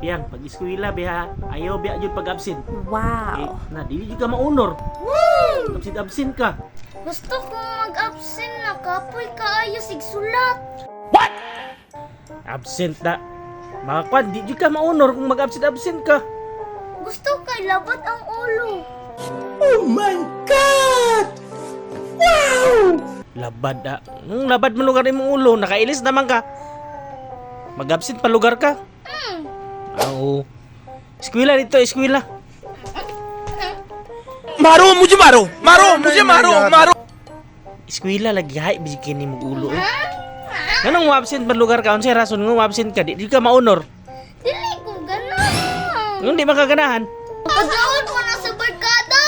Piyang, pag eskwela biha, ayaw biya jud pag absent. Wow. Eh, na dili jud ka ma-honor. Absent absent ka. Gusto kong mag-absent na kapoy kaayo sig sulat. Absent na. Makakuan, di jud ka ma-honor kung mag-absent absent ka. Gusto kay labad ang ulo. Labad ah. Labad man lugar imong ulo, nakailis naman ka. Mag-absent pa lugar ka. Oo. Eskwela dito, eskwela. मारो मुझे मारो मारो मुझे मारो मारो Eskwela lagi hay bisig kini mong ulo eh. Nganong mo-absent man lugar ka, unsay rason nga mo-absent ka, di ka ma-honor. Dili ko ganahan. Nung di makaganahan, Pagawad mo na sa barkada.